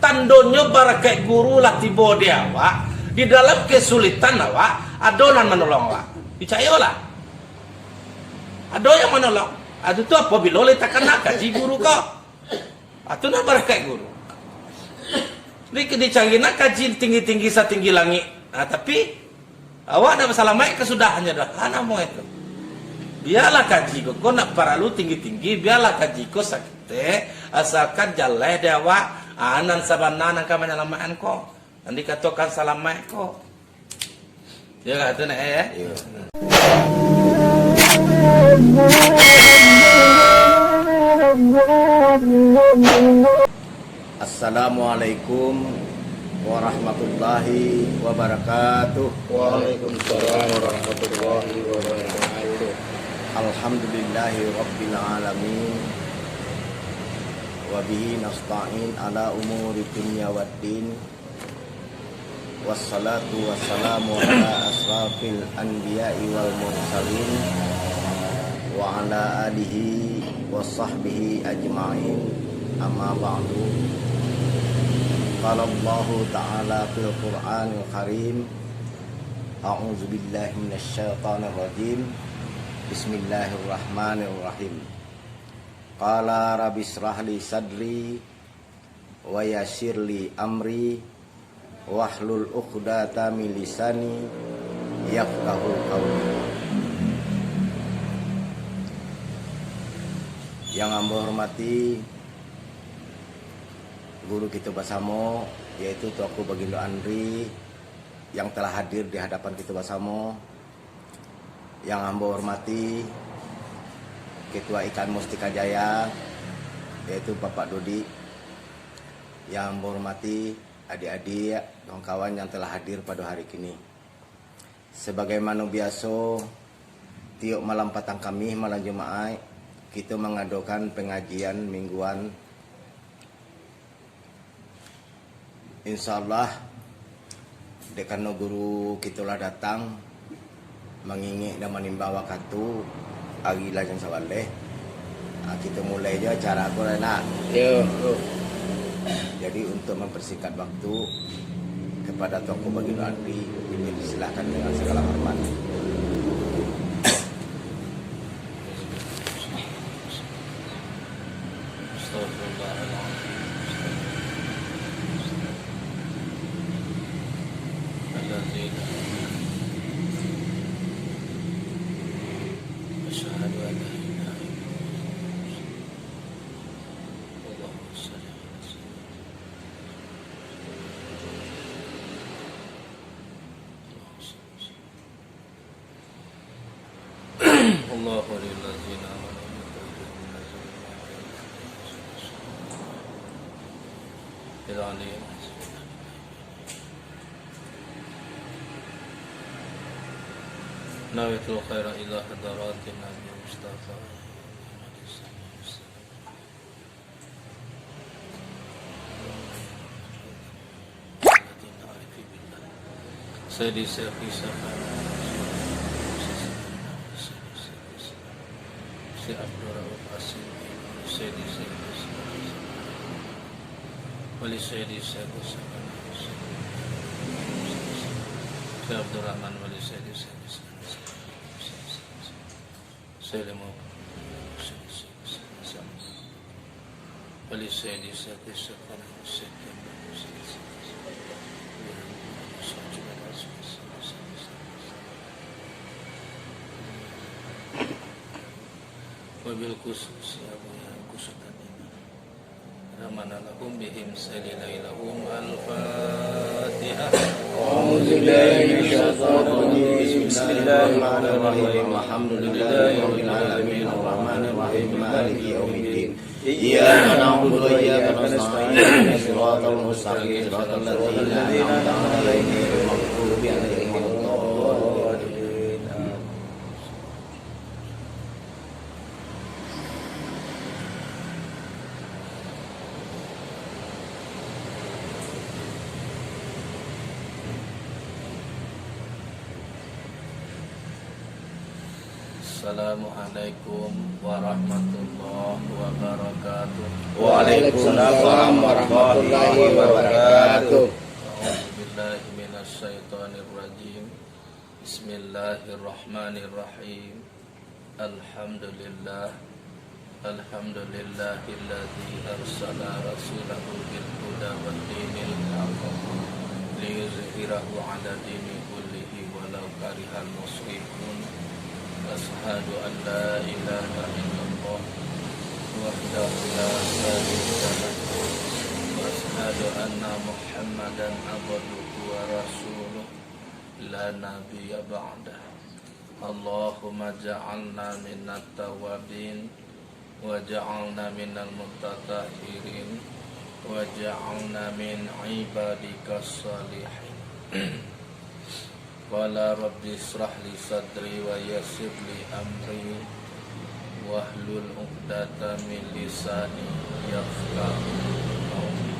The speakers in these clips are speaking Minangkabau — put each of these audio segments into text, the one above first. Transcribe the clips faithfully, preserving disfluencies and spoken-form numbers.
Tandonyo barakaik guru lah tibo di awak, di dalam kasulitan awak, ado nan manolong awak. Picayolah. Ado yang manolong. Ado tu apabilo lai takana kaji guru ko. Ah, tu nan barakaik guru. Di, dicari nak kaji tinggi-tinggi satinggi langik. Ah, tapi awak nak basalamaik ka sudah hanyo doh. Ah, namo itu. Bialah kaji ko, ko nak paralu tinggi-tinggi, bialah kaji ko saketek, asalkan jaleh di awak, ah, nan sabana nan ka manyalamaikkan ko. Nan dikatokan salamaik ko. Yo lah, tu nak, eh, eh. Yo. Assalamualaikum warahmatullahi wabarakatuh. Waalaikumsalam warahmatullahi wabarakatuh. Alhamdulillahi rabbil alamin. Wa bihi nasta'in ala umuri dunya waddin. Wassalatu wassalamu ala asrafil anbiya'i wal mursalin, wa ala alihi wa sahbihi ajma'in, amma ba'du. Qala Allahu ta'ala fil Qur'anil Karim, a'udzu billahi minasy syaithanir rajim. Bismillahirrahmanirrahim. Qala rabbi shrah li sadri wa yassir li amri, wahlul uqdata min lisani, yafqahu qauli. Yang ambo hormati guru kito basamo, yaitu Tuanku Bagindo Andri, yang telah hadir di hadapan kito basamo, yang ambo hormati Ketua Ikan Mustika Jaya, yaitu Bapak Dodi, yang ambo hormati adik-adik, kawan-kawan yang telah hadir pado hari kini. Sabagaimano biaso, tiok malam patang Kamih, malam Jumaik, kito mangadokan pangajian mingguan. Insya Allah, dek karano guru kito lah datang, mangingek dan manimbang wakatu, ari lah jan sabaleh. Ah, kito mulai jo acara ko lah, nak. Yo. Jadi, untuk mempersingkat waktu, kepada Tuanku Bagindo Andri, dipersilakan dengan segala hormat. Astaghfirullahaladzim. Allazi la ilaha illa huwa. Asyhadu an la ilaha illallah. Allahumma shalli ala sayyidina Muhammad. Allahu waliyul ladzina amanu. Nawaitul khaira ila hadratin Nabi Mustafa. Sayyidi Syekh Isa Khan. Syekh Abdul Rauf Asin. Sayyidi Syekh Isa. Wali Sayyidi Syekh Isa Khan. Syekh Abdul Rahman Wali Sayyidi Syekh Isa. Saya lima. Wabil khusus ya Buya Kusutan ini. Ramana lahum bihim salilai lahum al-Fatihah. أعوذ بالله من الشيطان الرجيم. بسم الله الرحمن الرحيم. الحمد لله رب العالمين. الرحمن الرحيم. مالك يوم الدين. إياك نعبد وإياك نستعين. اهدنا الصراط المستقيم. صراط الذين أنعمت عليهم غير المغضوب عليهم ولا الضالين. Assalamualaikum warahmatullahi wabarakatuh. Waalaikumsalam warahmatullahi wabarakatuh. A'udzubillahi minasyaitonirrajim. Bismillahirrahmanirrahim. Alhamdulillah. Alhamdulillahilladzi arsala rasulahu bil huda wa dinil haq liyuzhirahu ala dini kullihi walau karihal musyrikun. Asyhadu an la ilaha illallah wahdahu la syarika lah. Wa asyhadu anna Muhammadan abduhu wa rasuluh la nabiyya ba'dah. Allahumma ja'alna minat tawabin, wa ja'alna minal mutatahhirin, wa ja'alna min ibadika salihin. Qala rabbi israh li sadri wa yassir li amri, wahlul uqdatan min lisani yafqahu qauli.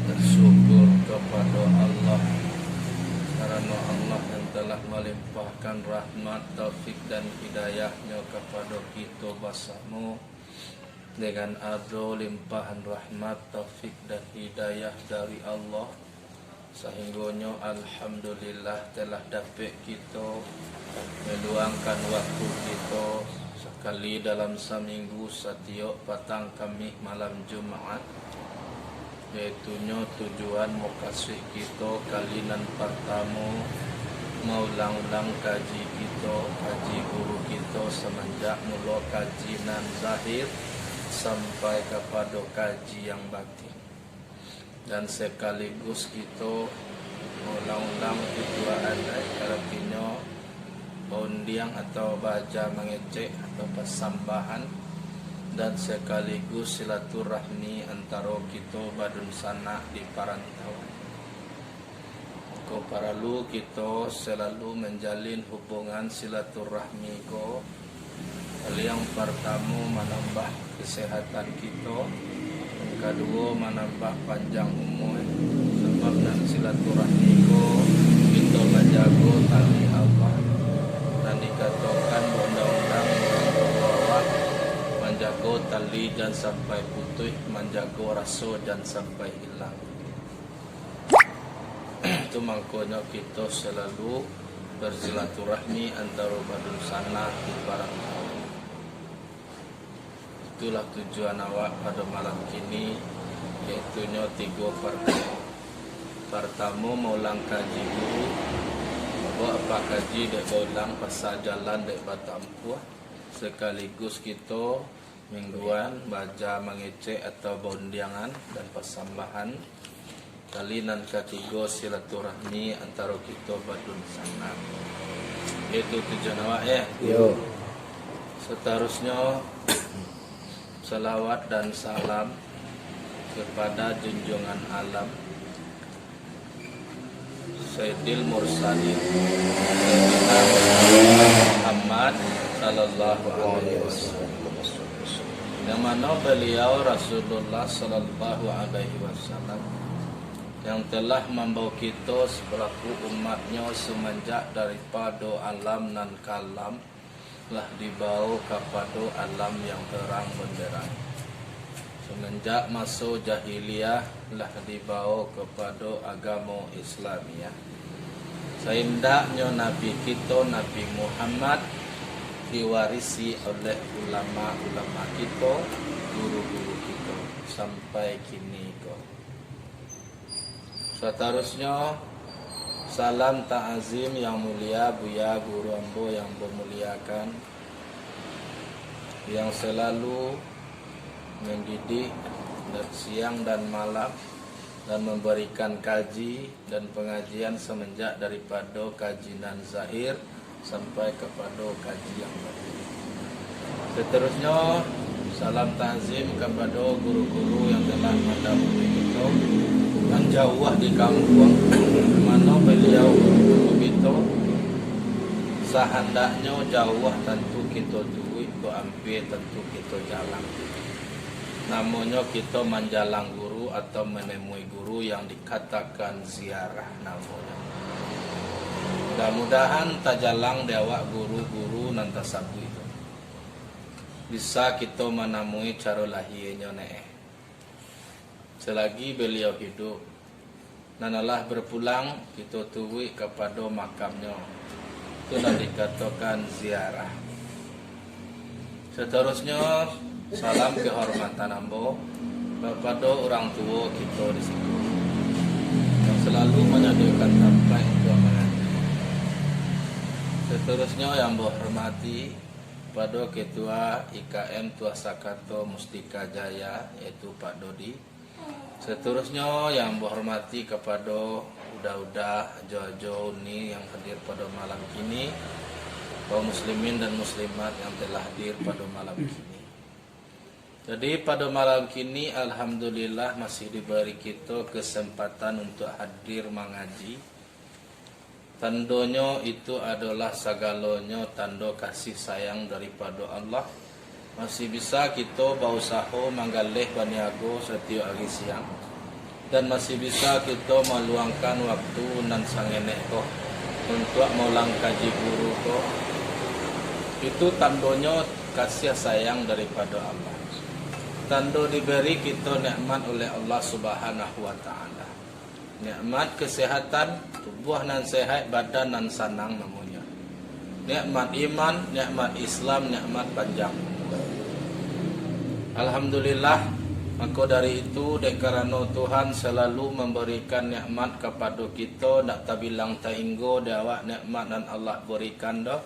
Bersyukur kepada Allah, karena Allah yang telah melimpahkan rahmat, taufik, dan hidayah-Nyo kepada kita bersama. Dengan ado limpahan rahmat, taufik, dan hidayah dari Allah, sahinggonyo alhamdulillah telah dapek kito meluangkan waktu kito sakali dalam saminggu, satiok patang Kamih malam Jumaat, yaitunyo tujuan mukasuik kito kali nan partamo maulang-ulang kaji kito, kaji guru kito samanjak mulo kaji nan zahir sampai kapado kaji yang batin. Dan sekaligus kito maulang-ulang tujuan, aratinyo baundiang atau baaja mangecek atau pasambahan, dan sekaligus silaturahmi antaro kito badunsanak di parantauan. Mako, paralu kito salalu manjalin hubungan silaturahmi ko, yang partamo manambah kesehatan kito, yang kaduo manambah panjang umua, sabab nan silaturahmi ko kito manjago tali Allah, nan dikatokan undang-undang manjago tali jan sampai putuih, manjago raso jan sampai ilang. Tu mangkonyo kito salalu bersilaturahmi antaro badunsanak di parantauan. Itulah tujuan awak pado malam kini, yaitunyo tigo partamo. Partamo, maulang kaji guru, baa kaji dek baulang, pasa jalan dek batampuah, sekaligus kito mingguan, baaja mangecek atau baundiangan dan pasambahan. Kali nan katigo, silaturahmi antaro kito badunsanak. Itu tujuan awak, eh. Yo. Satarusnyo, salawat dan salam kepada junjungan alam, Sayyidil Mursalin, Sayyidina Muhammad sallallahu alaihi wasallam. Yang mano baliau Rasulullah sallallahu alaihi wasallam, yang telah mambawa kito sabalaku umat-Nyo sumanjak daripado alam nan kalam, lah dibawo kapado alam yang tarang banderang. Samanjak maso jahiliah, lah dibawo kapado agamo Islamiah. Saindaknyo Nabi kito, Nabi Muhammad, diwarisi oleh ulama-ulama kito, guru-guru kito, sampai kini ko. Satarusnyo, salam ta'zim yang mulia Buya Guru ambo yang ambo muliakan, yang salalu mandidik dan siang dan malam, dan mambarikan kaji dan pangajian samanjak daripado kaji nan zahir sampai kapado kaji yang batin. Satarusnyo, salam ta'zim kapado guru-guru yang telah mandampingi kito, nan jauah di kampuang, mano baliau guru-guru kito. Sahandaknyo jauah tantu kito turuik, kok ampia tantu kito jalang. Namonyo kito manjalang guru atau manemui guru yang dikatakan ziarah namonyo. Mudah-mudahan tajalang di awak guru-guru nan tasabuik tu, bisa kito manamui caro lahianyo neh. Selagi beliau hidup, nan alah berpulang, kito turuik kapado makamnyo. Tu nan dikatokan ziarah. Saterusnyo, salam kehormatan ambo kapado urang tuo kito di siko, yang selalu manyadiokan tampek untuak mangaji. Saterusnyo yang ambo hormati, pado Ketua I K M Tuah Sakato Mustika Jaya, yaitu Pak Dodi. Saterusnyo, yang ambo hormati kapado uda-uda, ajo-ajo, uni yang hadir pado malam kini, kaum muslimin dan muslimat yang telah hadir pado malam kini. Jadi, pado malam kini, alhamdulillah, masih dibari kito kesempatan untuak hadir mangaji. Tandonyo itu adolah sagalonyo tando kasih sayang daripado Allah. Masih bisa kito bausaho manggaleh baniago satiok ari siang, dan masih bisa kito maluangkan waktu nan sangenek ko untuak maulang kaji guru ko. Itu tandonyo kasih sayang daripado Allah. Tando diberi kito nikmat oleh Allah Subhanahu wa Ta'ala. Nikmat kesehatan, tubuah nan sehat, badan nan sanang namonyo. Nikmat iman, nikmat Islam, nikmat panjang umur. Alhamdulillah, mako dari itu, dek karano Tuhan salalu mambarikan nikmat kapado kito, ndak tabilang tainggo dek awak nikmat nan Allah barikan doh.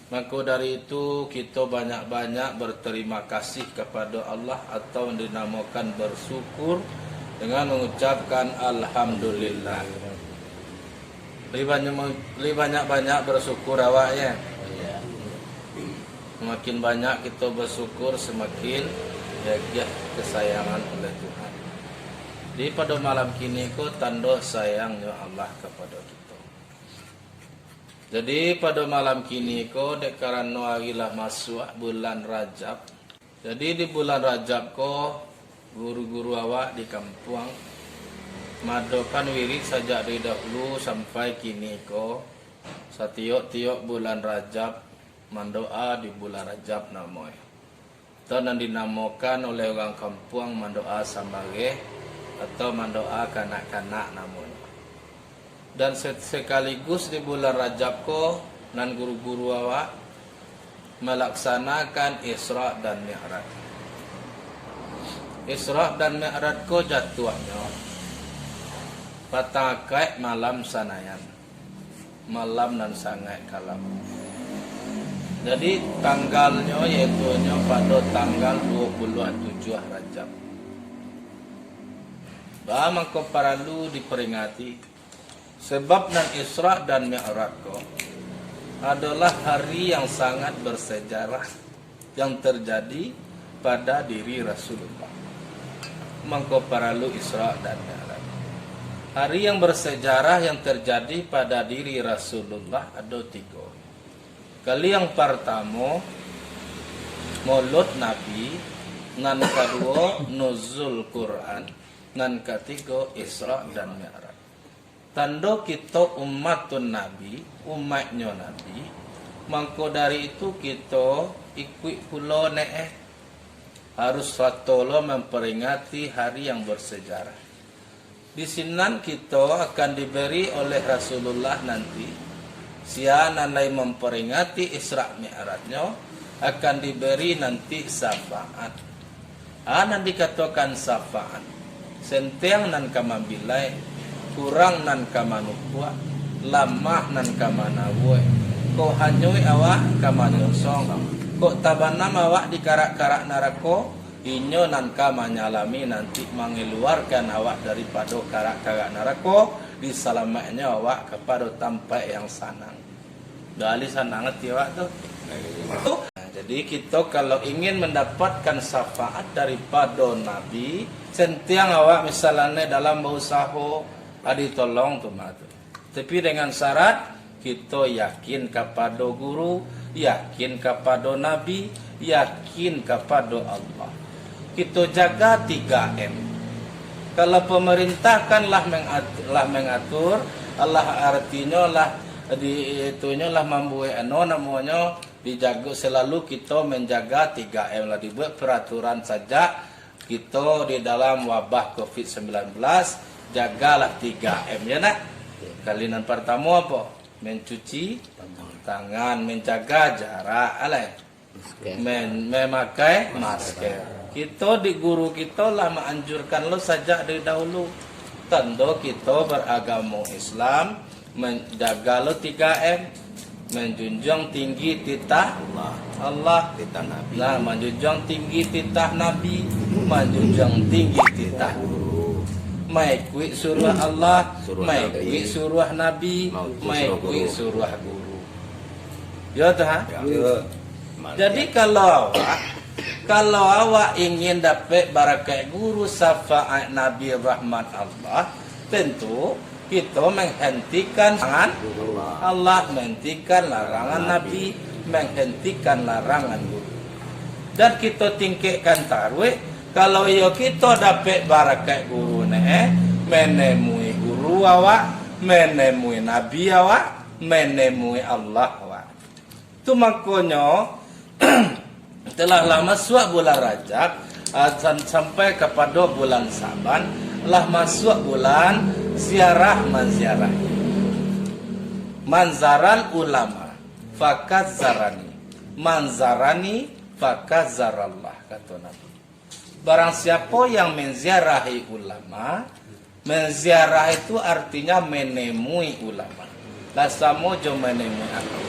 Mako dari itu, kito banyak-banyak berterima kasih kapado Allah atau dinamokan bersyukur dengan mangucapkan alhamdulillah. Lai banyak, lai banyak-banyak bersyukur awak, ya. Semakin banyak kito bersyukur, semakin diagiah kesayangan oleh Tuhan. Jadi, pado malam kini ko, tando sayangnyo Allah kapado kito. Jadi, pado malam kini ko, dek karano ari lah masuak bulan Rajab, jadi di bulan Rajab ko, guru-guru awak di kampuang maadokan wirid sajak dari dahulu sampai kini ko, satiok-tiok bulan Rajab, mandoa di bulan Rajab namonyo. Atau nan dinamokan oleh urang kampuang mandoa sambareh, atau mandoa kanak-kanak namonyo. Dan se-, sekaligus di bulan Rajab ko, nan guru-guru awak malaksanakan Isra dan Mi'raj. Isra dan Mi'raj ko jatuahnyo patang akaik malam Sanayan. Malam nan sangaik kalam. Jadi, tanggalnyo, yaitunyo pado tanggal duo puluah tujuah Rajab. Baa mangko paralu diperingati? Sebab nan Isra dan Mi'raj ko adolah hari yang sangat bersejarah yang terjadi pada diri Rasulullah. Mangko paralu Isra dan Mi'raj. Hari yang bersejarah yang terjadi pada diri Rasulullah ado tigo. Kali yang partamo, Maulud Nabi, nan kaduo, Nuzul Quran, nan katigo, Isra dan Mi'raj. Tando kito umatun Nabi, umaiknyo Nabi, mangko dari itu kito ikuik pulo neh, harus sato lo mamperingati hari yang bersejarah. Di sinan kito akan diberi oleh Rasulullah nanti, sia nan lai mamperingati Isra Mi'rajnyo, akan diberi nanti syafaat. A nan dikatokan syafaat, senteng nan ka mambilai, kurang nan ka manukuak, lamah nan ka manawuah, kok hanyuik awak ka manyonsong, kok tabanam awak di karak-karak narako, inyo nan ka manyalami nanti mangaluarkan awak daripado karak-karak narako, disalamaiknyo awak kapado tampaik yang sanang. Dah alih sanang ati awak tu. Nah, jadi kito kalau ingin mandapatkan syafaat daripado Nabi, sentiang awak misalnyo dalam bausaho, adi tolong tu mah tu. Tapi dengan syarat, kito yakin kapado guru, yakin kapado Nabi, yakin kapado Allah. Kito jaga tiga M. Kalau pemerintah kan lah mengat-, lah mengatur, Allah artinyo lah Di itunyo lah mambuek anu namonyo dijago, selalu kito menjaga tiga M, lah dibuek peraturan sajak kito di dalam wabah covid sembilan belas, jagalah tiga M, ya nak? Kali nan pertamo apo? Mencuci tangan, menjaga jarak, alai. Men-, memakai masker. Kito di guru kito lah maanjurkan lo sajak dari dahulu. Tando kito beragamo Islam, menjaga lo tiga M, menjunjung tinggi titah Allah. Allah. Titah Nabi. Nah, menjunjung tinggi titah Nabi, menjunjung tinggi titah guru. Maikuik suruah Allah, suruah maikuik Nabi, suruah Nabi, maikuik suruah guru. Yo tu, ha? Yo. Jadi, kalau awak, kalau awak ingin dapek barakaik guru, syafaat Nabi, rahmat Allah, tentu kito menghentikan larangan Allah, menghentikan larangan Nabi, menghentikan larangan guru. Dan kito tingkekkan taruih, kalau iyo kito dapek barakaik guru ne, menemui guru awak, menemui Nabi awak, menemui Allah awak. Tu mangkonyo, telah lah masuak bulan Rajab, ah, sam-, sampai kapado bulan Saban, lah masuak bulan ziarah manziarahi. "Man zaral ulama, fakazarani. Man zarani, fakazarallah," kato Nabi. Barang siapo yang menziarahi ulama, menziarah itu artinya menemui ulama. Lah samo jo menemui aku.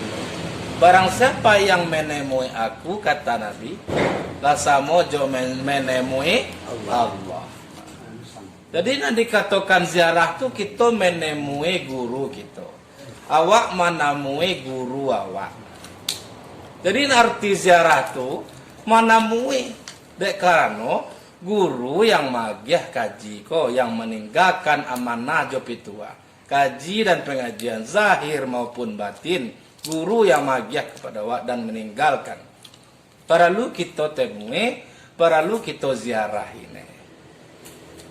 Barang siapa yang menemui aku, kata Nabi, lah samo jo men-, menemui Allah. Jadi, nan dikatokan ziarah tu, kito menemui guru kito. Awak manamui guru awak. Jadi, arti ziarah tu manamui, dek karano guru yang magiah kaji ko, yang maninggakan amanah jo pituah, kaji dan pangajian zahir maupun batin, guru yang magiah kapado awak dan maninggalkan. Paralu kito temui, paralu kito ziarahi ne.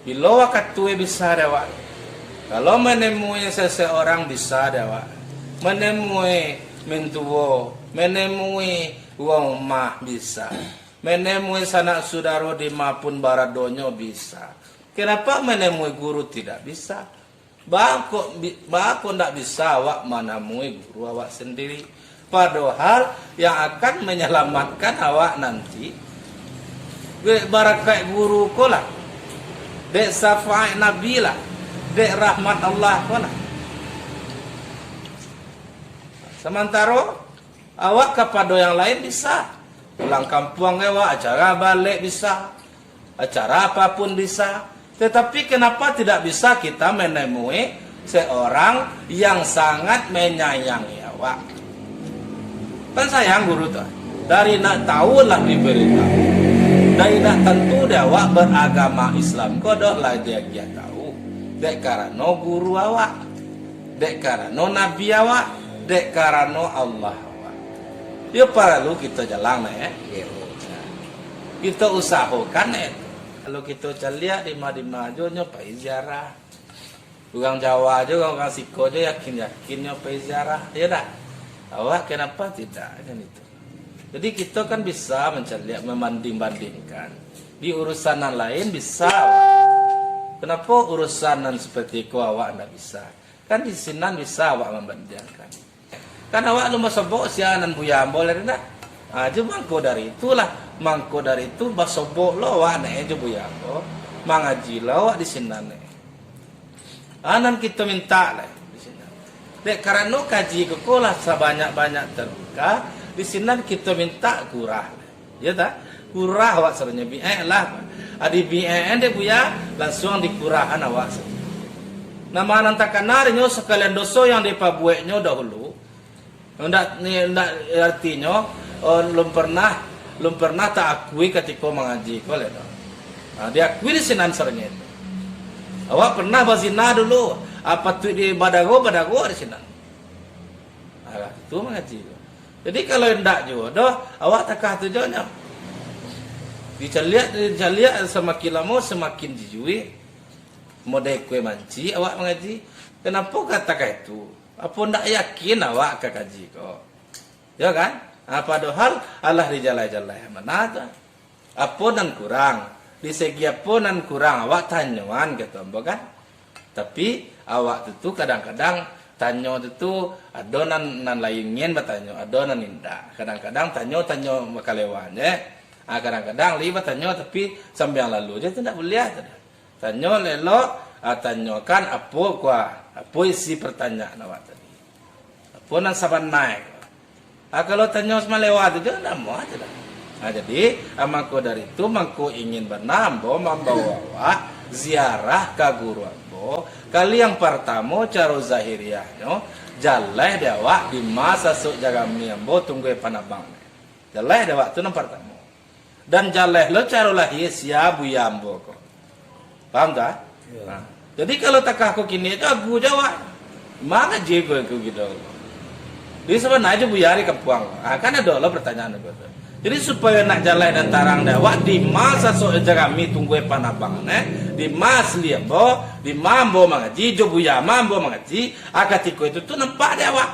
Bilo wakatu bisa dek awak. Kalau menemui seseorang bisa dek awak. Menemui mintuo, menemui urang umah bisa. Menemui sanak sudaro di ma pun baradonyo bisa. Kenapa menemui guru tidak bisa? Baa kok bi-, baa kok ndak bisa awak manamui guru awak sendiri? Padohal yang akan manyalamatkan awak nanti, dek barakaik guru ko lah, dek syafaat Nabi lah, dek rahmat Allah ko lah. Samantaro awak kapado yang lain bisa. Pulang kampuang awak, acara balek bisa. Acara apapun bisa. Tetapi kenapa tidak bisa kita menemui seorang yang sangat menyayangi awak? Kan sayang guru tu. Dari nak tahu lah diberitahu. Dari nak tentu dek awak beragama Islam ko doh lah diagiah tahu. Dek karano guru awak. Dek karano nabi awak. Dek karano Allah awak. Yo paralu kito jalang, eh. Kito usahokan, eh. Kalau kito caliak dima-dima jo nyo pai ziarah. Urang Jawa jo, urang siko jo yakin-yakin nyo pai ziarah, yo dak? Awak kenapa tidak, kan itu. Jadi kito kan bisa mancaliak, membanding-bandingkan. Di urusan nan lain bisa awak. Kenapa urusan nan seperti ko awak ndak bisa? Kan di sinan bisa awak mambandingkan. Kan awak alun basobok sia nan buya ambo lai tu nah. Ha, jo mangko dari itulah, mangko dari itu basobok lo awak neh jo buya ambo. Mangaji lo awak di sinan neh. Ha, nan kito mintak lai di sinan. Dek karano kaji ko lah sabanyak-banyak tabuka, di sinan kito mintak gurah lai. Yo ta? Gurah awak sabananyo, biek lah. Adi biek dek buya, lansuang digurahan awak sabananyo. Nan ma nan takana dek nyo sakalian doso yang dipabueknyo dahulu. Ndak, ni, ndak artinyo, oh, lun pernah, lun pernah taakui katiko mangaji ko lai tu. Nah, diakui di sinan sabananyo. Awak pernah bazina dulu, ah, patuik di badago, badago di sinan. Alah, tu mangaji tu. Jadi, kalau indak juo doh, awak takah tu juo nyo. Dicaliak, dicaliak, samakin lamo samakin jijuik. Model kue manci awak mangaji. Kenapo ka takah itu? Apo ndak yakin awak ka kaji ko? Yo kan? Ah, padohal alah dijaleh-jaleh. Mana tu? Apo nan kurang? Di segi apo nan kurang, awak tanyoan, kato ambo kan? Tapi, awak tu, tu kadang-kadang tanyo tu, tu ado nan, nan lain ingin batanyo, ado nan indak. Kadang-kadang tanyo, tanyo bakalewan je. Ah, kadang-kadang lai batanyo, tapi sambiang lalu je, tu ndak buliah tu. Tanyo elok, ah, tanyokan apo kuah, apo isi pertanyaan awak tadi. Apo nan sabanai ko. Ah, kalau tanyo samalewa tu je, ndak amuah tu dah. Ah, jadi, ah, mangko dari tu, mangko ingin bana ambo mambawa awak ziarah ka guru ambo. Kali yang partamo, caro zahiriahnyo, jaleh dek awak di ma sasok jarami ambo tunggua panabang. Jaleh dek awak tu nan partamo. Dan jaleh lo caro lahia sia buya ambo ko. Paham tak? Yo. Nah, jadi kalau takah ko kini tu agu jo awak. Manga je ko, ko gitu. Jadi sabananyo buya di kampuang. Ah, kan ado lo pertanyaan ko tu. Jadi supayo nak jaleh dan tarang dek awak di ma sasok jarami tunggua panabang, eh. Di ma asli ambo, di ma ambo mangaji, jo buya ma ambo mangaji, ah, katiko itu tu nampak dek awak.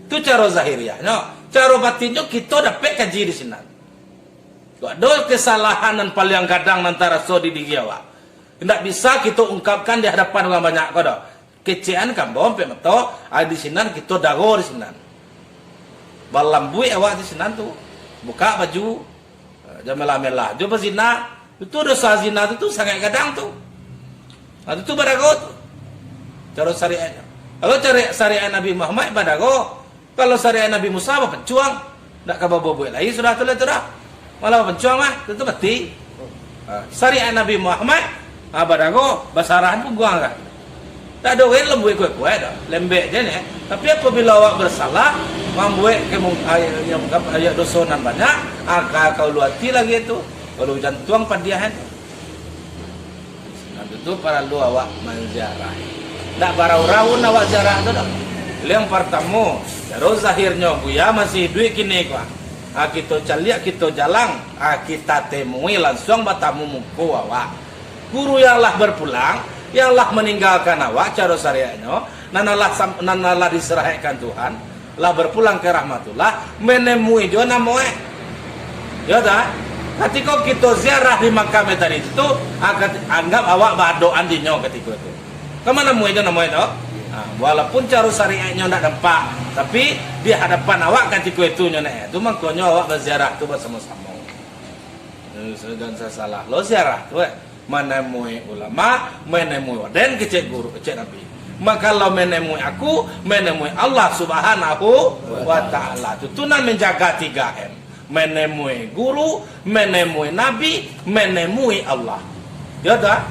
Tu caro zahiriahnyo. Caro batinnyo kito dapek kaji di sinan. Kok ado kesalahan nan paliang gadang nan taraso di diri awak, indak bisa kito ungkapkan di hadapan urang banyak ko doh. Kecekan ka ambo ampek mato, ah, di sinan kito daro di sinan. Balambuik awak di sinan tu. Bukak baju, ah, jan melah-melah jo bazina. Itu dosa zina tu, tu sangaik gadang tu. Ah, tu, tu badaro tu. Caro syariatnyo. Kalau cari syariat Nabi Muhammad badaro, Kalau syariat Nabi Musa bapancuang, ndak ka babuek lai sudah tu lai tu dah. Malah bapancuang mah, tu, tu mati. Ha, syariat Nabi Muhammad, ha, badaro, basarahan pungguang kan. Tak ada orang lambuik kuat-kuat dah, lembek je ni. Tapi apabila awak bersalah, mambuek kemung-, ayat, yang, ayat dosa nan banyak, ha, ka, ka ulu ati lagi tu. Ulu jantuang padiah kan. Nah, tu, tu paralu awak manziarahi. Ndak barau-rau awak ziarah tu doh. Yang partamo, caro zahirnyo, buya masih iduik kini ko. Ha, kito caliak, kito jalang, ha, kita temui, lansuang batamu muko awak. Guru yang lah berpulang, yang lah meninggalkan awak, caro syariatnyo, nan alah sam-, nan alah disarahkan Tuhan, lah berpulang ka rahmatullah, menemui juo namoe. Yo ta? Katiko kito ziarah di makam tadi tu, angka-, anggap awak badoa dinyo katiko tu. Ka manamui juo namoe tu? Ha, walaupun caro syariatnyo ndak nampak, tapi di hadapan awak katiko itu nyo nek, tu mangkonyo awak baziarah tu basamo-samo. Eh, dan sasalah lo ziarah tu, eh. Menemui ulama, menemui waden kecek guru, kecek Nabi. Maka lo menemui aku, menemui Allah Subhanahu wa Ta'ala. Tu, tu nan menjaga tiga M. Menemui guru, menemui Nabi, menemui Allah. Yo ta?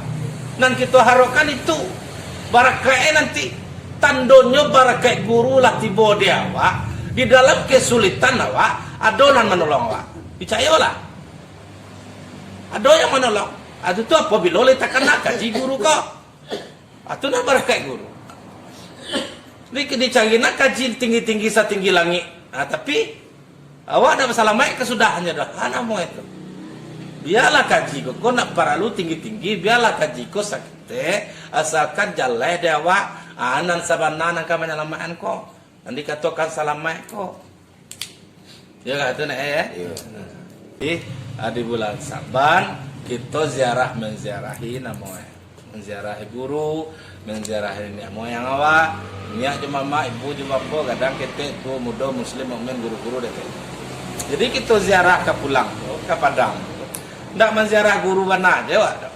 Nan kito harapkan itu. Barakaik nanti. Tandonyo barakaik guru lah tibo di awak. Di dalam kesulitan awak, ado nan manolong awak. Picayolah. Ado yang manolong. Ah, tu, tu apabila lai takana kaji guru ko. Ah, tu nan barakaik guru. Di, dicari nak kaji tinggi-tinggi satinggi langik. Ah, tapi, awak nak basalamaik kasudahannyo doh. Ah, namo itu. Bialah kaji ko, ko nak paralu tinggi-tinggi, bialah kaji ko saketek, asalkan jaleh dek awak, ah, nan sabana nan ka manyalamaikkan ko. Nan dikatokan salamaik ko. Yo lah, tu nak, eh? Iyo. Jadi, ah, di bulan Saban, kito ziarah manziarahi namo, eh. Manziarahi guru, manziarahi niniak moyang awak, niniak jo mamak, ibu jo bapo, gadang ketek, tuo mudo, muslim, mukmin, guru-guru, dek. Jadi, kito ziarah ka pulang tu, ka Padang tu. Ndak manziarah guru bana je awak tu.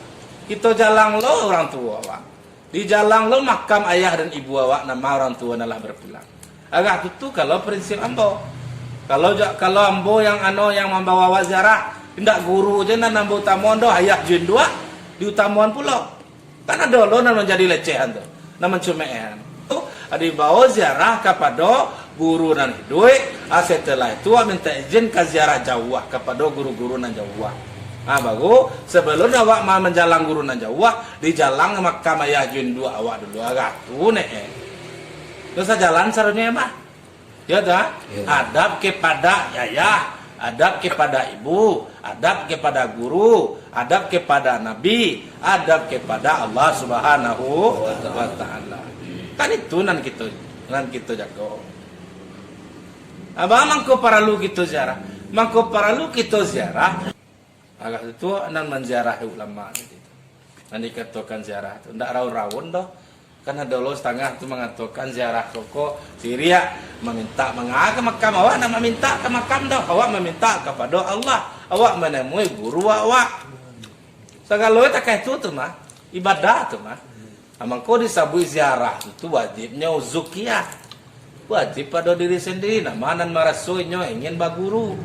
Kito jalang lo urang tuo awak. Di jalang lo makam ayah dan ibu awak nan ma urang tuo nan lah berpulang. Agak tu, tu kalau prinsip ambo. Kalau ja-, kalau ambo yang ano yang mambawa awak ziarah, indak guru je nan ambo utamoan doh, ayah jo induak diutamoan pulo. Kan ado lo nan manjadi lecehan tu, nan mancumekan. Tu, dibawo ziarah kapado guru nan iduik, ah, setelah itu awak minta izin ka ziarah jauah kapado guru-guru nan jauah. Ah, baru, sabalun awak ma-, manjalang guru nan jauah, dijalang makam ayah jo induak awak dulu, agak tu nek, eh. Tu sajalan saronyo, eh, bah. Yo ta? Yo. Adab kepada ayah, adab kepada ibu, adab kepada guru, adab kepada Nabi, adab kepada Allah Subhanahu wa Ta'ala. Kan itu nan kito Nan kito jago. Apo mangko paralu kito ziarah? Mangko paralu kito ziarah. Agak tu nan manziarahi ulama tadi tu. Nan dikatokan ziarah tu ndak raun-raun doh. Kan ado lo satangah tu mangatokan ziarah koko siriak, maminta manga ka makam. Awak ndak maminta ka makam doh, awak maminta kapado Allah. Awak manemui guru awak. Sagalo takah tu tu mah ibadah tu mah. Ah, mangko disabuik ziarah tu, tu wajibnyo uzukiah. Wajib pado diri sandiri, nama nan maraso inyo ingin baguru.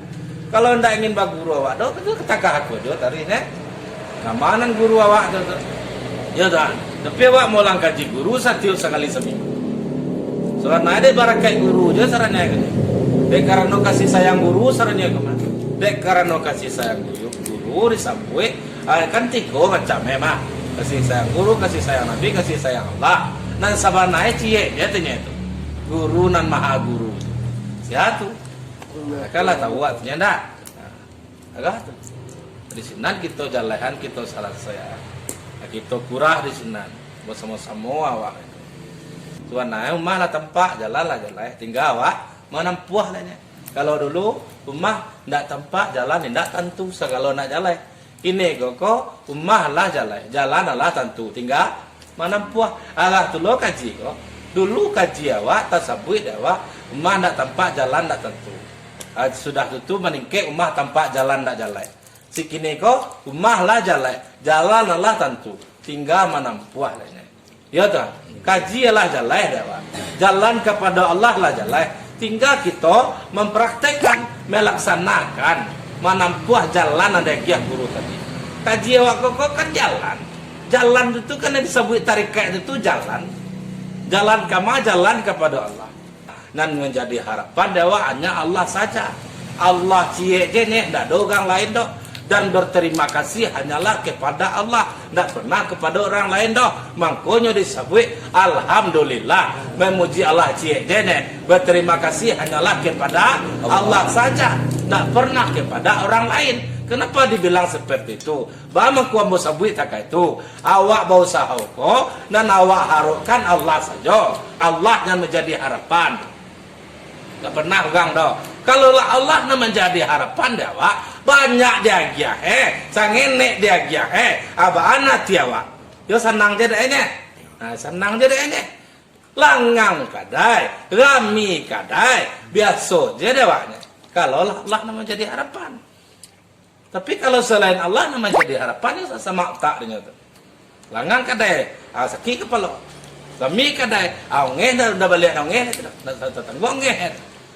Kalau ndak ingin baguru awak do, tu katagah aku jo tadi, neh. Nama nan guru awak tu, tu? Yo dah, tapi awak maulang kaji guru satiok sakali saminggu. Sabananyo dek barakaik guru je sabananyo ko. Dek karano kasih sayang guru sabananyo ko mah. Dek karano kasih sayang guru, guru disabuik Ah, kan tigo macam e mah. Kasih sayang guru, kasih sayang Nabi, kasih sayang Allah. Nan sabananyo ciek je tu nyo tu. Guru nan maha guru tu. Sia tu? Nah, kan lah tahu artinyo ndak? Nah, agak tu. Di sinan kito jalehan, kito salasaian. Nah, kito kurah di sinan. Basamo-samo awak. Sabananyo umah lah tampak, jalan lah jaleh. Tingga awak manampuah lah nyo. Kalau dulu umah ndak tampak, jalan indak tantu sagalo nak jaleh. Kini ko, ko umah lah jaleh, jalan lah tantu, tingga manampuah. Alah tu lo kaji ko. Dulu kaji awak tasabuik dek awak, umah ndak tampak, jalan ndak tantu. Ah, sudah tu, tu maningkek umah tampak, jalan ndak jaleh. Sikini ko umah lah jaleh, jalan lah tantu, tingga manampuah lah nyo. Iyo tu, kaji lah jaleh dek awak. Jalan kapado Allah lah jaleh. Tingga kito mampraktekkan, malaksanakan, manampuah jalan nan diagiah guru tadi. Kaji awak ko, ko kan jalan. Jalan tu, tu kan nan disabuik tarikaik tu, tu jalan. Jalan kama, jalan kapado Allah. Nan manjadi harapan dek awak hanya Allah saja. Allah ciek je neh, ndak ado urang lain doh. Dan berterima kasih hanyalah kepada Allah, ndak pernah kepada orang lain doh. Mangkonyo disabuik, Alhamdulillah, memuji Allah ciek je neh. Berterima kasih hanyalah kepada Allah saja, ndak pernah kepada orang lain. Kenapa dibilang seperti itu? Ba mangko ambo sabuik takah itu, awak bausaho ko, nan awak harokkan Allah sajo. Allah nan manjadi harapan. Ndak pernah urang doh. Kalau lah Allah nan manjadi harapan dek awak, banyak diagiah e, sangenek diagiah e, abaan ati awak. Yo sanang je dek e nyo. Nah, sanang je dek e nyo. Langang kadai, rami kadai, biaso je dek awak nyo. Kalau lah Allah nan manjadi harapan. Tapi kalau salain Allah nan manjadi harapan, yo sasamo utak dinyo tu. Langang kadai, ah, sakik kapalo. Rami kadai, ah, ongeh dah, dah baliak dah ongeh, dah, dah, dah, dah tangguang ongeh.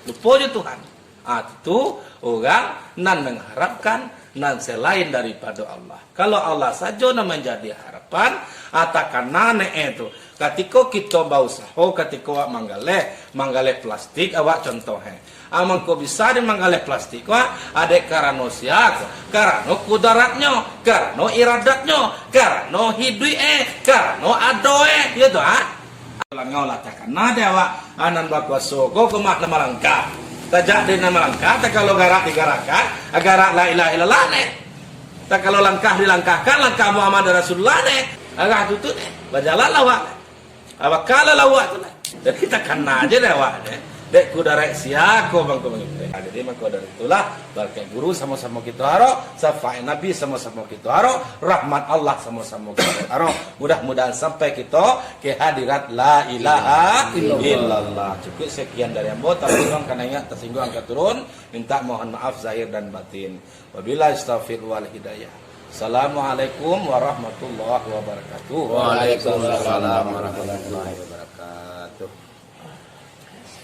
Lupo jo Tuhan. Ah, tu urang nan mangharapkan nan salain daripado Allah. Kalau Allah sajo nan manjadi harapan, ah, takana neh tu. Katiko kito bausaho, katiko awak manggaleh, manggaleh plastik, awak contoh e. Ah, mangko bisa dek manggaleh plastik ko, ah, dek karano sia ko, karano kudaratnyo, karano iradatnyo, karano hiduik e, karano ado e, iyo tu, ah. Langau lah takana dek awak, ah, nan bakuaso ko, ko mah nan malangkah. Tajak dek nan malangkah, takalo garak digarakkan, ah, garak la ilaha illallah neh. Takalo langkah dilangkahkan, langkah Muhammad Rasulullah neh. Arah tu tu neh, bajalanlah awak. Abakalah awak tu lah. Jadi takana je dek awak neh. Dek kudarat sia ko mangko mangko. Nah, jadi mangko dari itulah, barakaik guru samo-samo kito harok, syafaat Nabi samo-samo kito harok, rahmat Allah samo-samo kito harok. Mudah-mudahan sampai kito ke hadirat la ilaha illallah. Cukup sekian dari ambo, tasingguang ka naik, tasingguang ka turun, minta mohon maaf zahir dan batin. Wabillahi taufiq wal hidayah. Assalamualaikum warahmatullahi wabarakatuh. Waalaikumsalam warahmatullahi wabarakatuh.